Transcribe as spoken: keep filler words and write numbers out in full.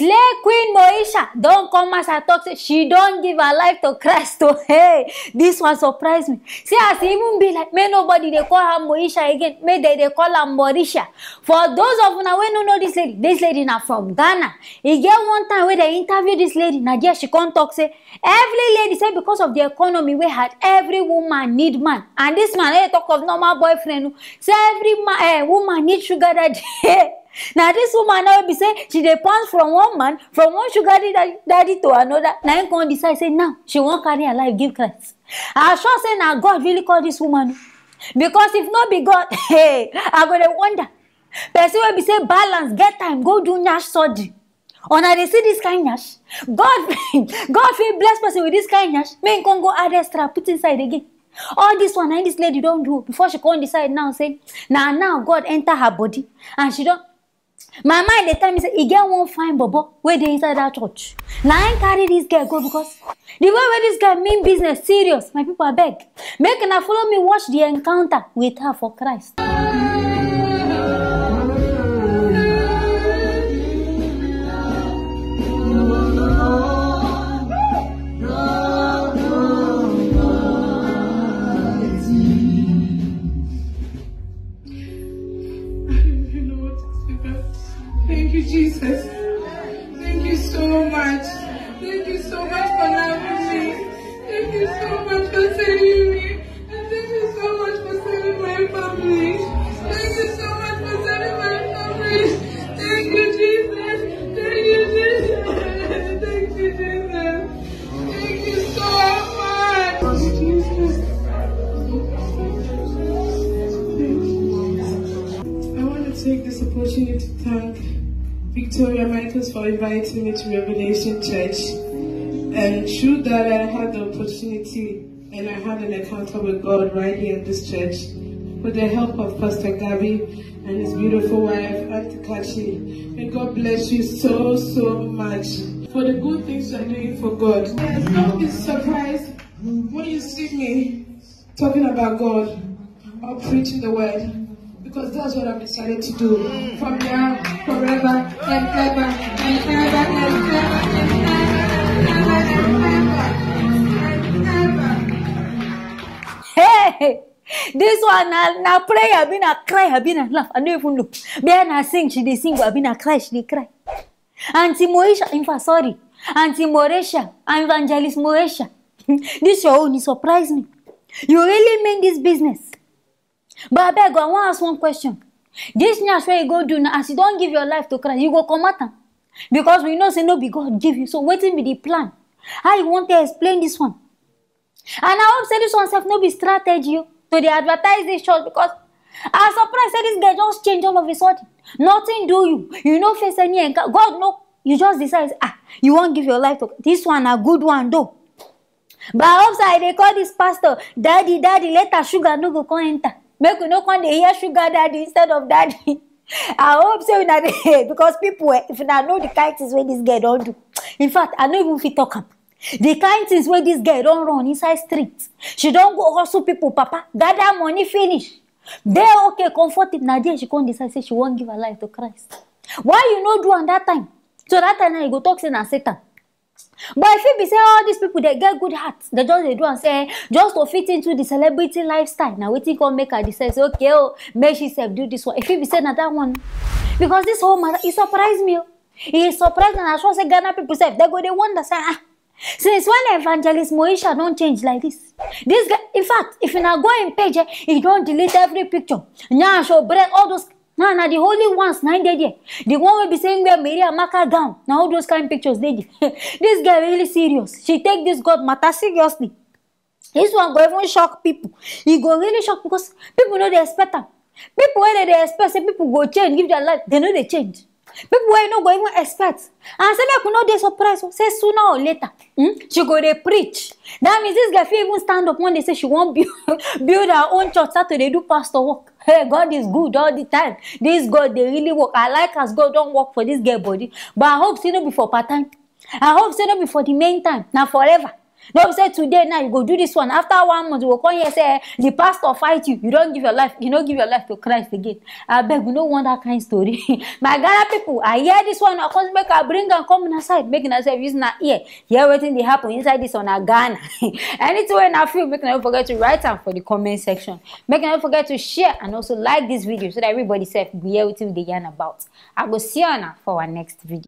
Slay Queen Moesha don come as I talk say she don give her life to Christ o. Hey, this one surprise me. See as e even be like make nobody dey call her Moesha again, make dem dey call her Morisha. For those of una wey no know this lady, this lady na from Ghana. E get one time wey dem interview this lady, na there she come talk say every lady say because of the economy wey hard, every woman need man. And this man, no dey talk of normal boyfriend o, say every ma eh, woman need sugar daddy. Na this woman now be say she dey pass from one man, from one sugar daddy, daddy to another. Na im come decide say now she wan carry her life give Christ. I sure say na God really call this woman o. Because if no be God, hey, I go dey wonder. Person wey be say balance, get time, go do nyash surgery. Una dey see this kind nyash? God, God fit bless person with this kind nyash. Make im come go add extra, put inside again. All this one, na this lady don do before she come decide now say na now God enter her body and she don. My mind dey tell me say e get one fine bobo wey dey inside that church. Na im carry this girl go because the way wey this girl mean business serious, my people, abeg, make una follow me watch the encounter with her for Christ. I don't even know what to say, but thank you, Jesus. Thank you so much. Thank you so much for loving me. Thank you so much for saving me. And thank you so much for saving my family. Thank you so much for saving my family. Thank you, Jesus. Thank you, Jesus. Thank you, Jesus. Thank you so much. Thank you, Jesus. I want to take this opportunity to thank Victoria Michaels for inviting me to Revelation Church. And through that, I had the opportunity and I had an encounter with God right here in this church with the help of Pastor Gabby and his beautiful wife, Auntie Kachi. May God bless you so, so much for the good things you are doing for God. Don't be surprised when you see me talking about God or preaching the word, because that's what I've decided to do from now, forever, and ever, and ever, and ever, and ever, and ever, and ever, and ever, and ever. Hey, this one na, na prayer, be na cry, be na laugh. I don't even know. Be na sing, she dey sing, be na cry, she dey cry. Auntie Moesha, in fact, sorry, Auntie Moresha, Evangelist Moesha. This your own, e surprise me. You really mean this business? But abeg, I wan ask one question. This nyash wey you go do now, as you don give your life to Christ, you go comot am? Because we know say no be God give you. So wetin be the plan? How you wan take explain this one? And I hope say this one sef no be strategy o, to dey advertise this church, because I surprise say this girl just change all of a sudden. Nothing do you. You no face any encounter. God no, you just decide, ah, you wan give your life to this one, na good one though. But I hope say I dey call this pastor daddy, daddy. Later sugar no go come enter. Make we no come dey hear sugar daddy instead of daddy. I hope say una dey, because people, eh, if una know the kind things wey this girl don do, in fact, I no even fit talk am. The kind things wey this girl don run inside street, she don go hustle people papa, gather money finish, dey okay, comfortable. Na there she come decide say she wan give her life to Christ. Why you no do am that time? So that time now you go talk say na Satan. But if it be say all these people, they get good heart, they just dey do and say just to fit into the celebrity lifestyle. Now wetin come make her decide say, okay, oh, make she sef do this one. If it be say na that one, because this whole matter, e surprise me o. E surprise me, and I sure say Ghana people sef, they go dey wonder say, ah, since when Evangelist Moesha don change like this? This guy, in fact, if una go im page, eh, he don delete every picture. Nyash o, bread, all those. Now na the holy ones na im dey there. The one wey be say im wear Mary Amaka gown, na all those kind pictures dey there. This girl really serious. She take this God matter seriously. This one go even shock people. E go really shock, because people no dey expect am. People wey dey dey expect say people go change, give their life, they no dey change. People wey you no go even expect. And say make we no dey surprised o, say sooner or later, hmm, she go dey preach. That means this girl fit even stand up one day say she wan build, build her own church, start to dey do pastor work. Hey, God is good all the time. This God dey really work. I like as God don work for this girl body. But I hope say no be for part time. I hope say no be for the main time. Na forever. No be say today now you go do this one, after one month you go come here say, eh, the pastor fight you, you don't give your life, you no give your life to Christ again. I beg, we no want that kind story. My Ghana people, I hear this one, I come make I bring and come on side, make una sef use na ear hear wetin dey happen inside this on Ghana. Anything wey una feel, make una no forget to write am for the comment section. Make una no forget to share and also like this video so that everybody sef go hear wetin we dey yarn about. I go see una for our next video.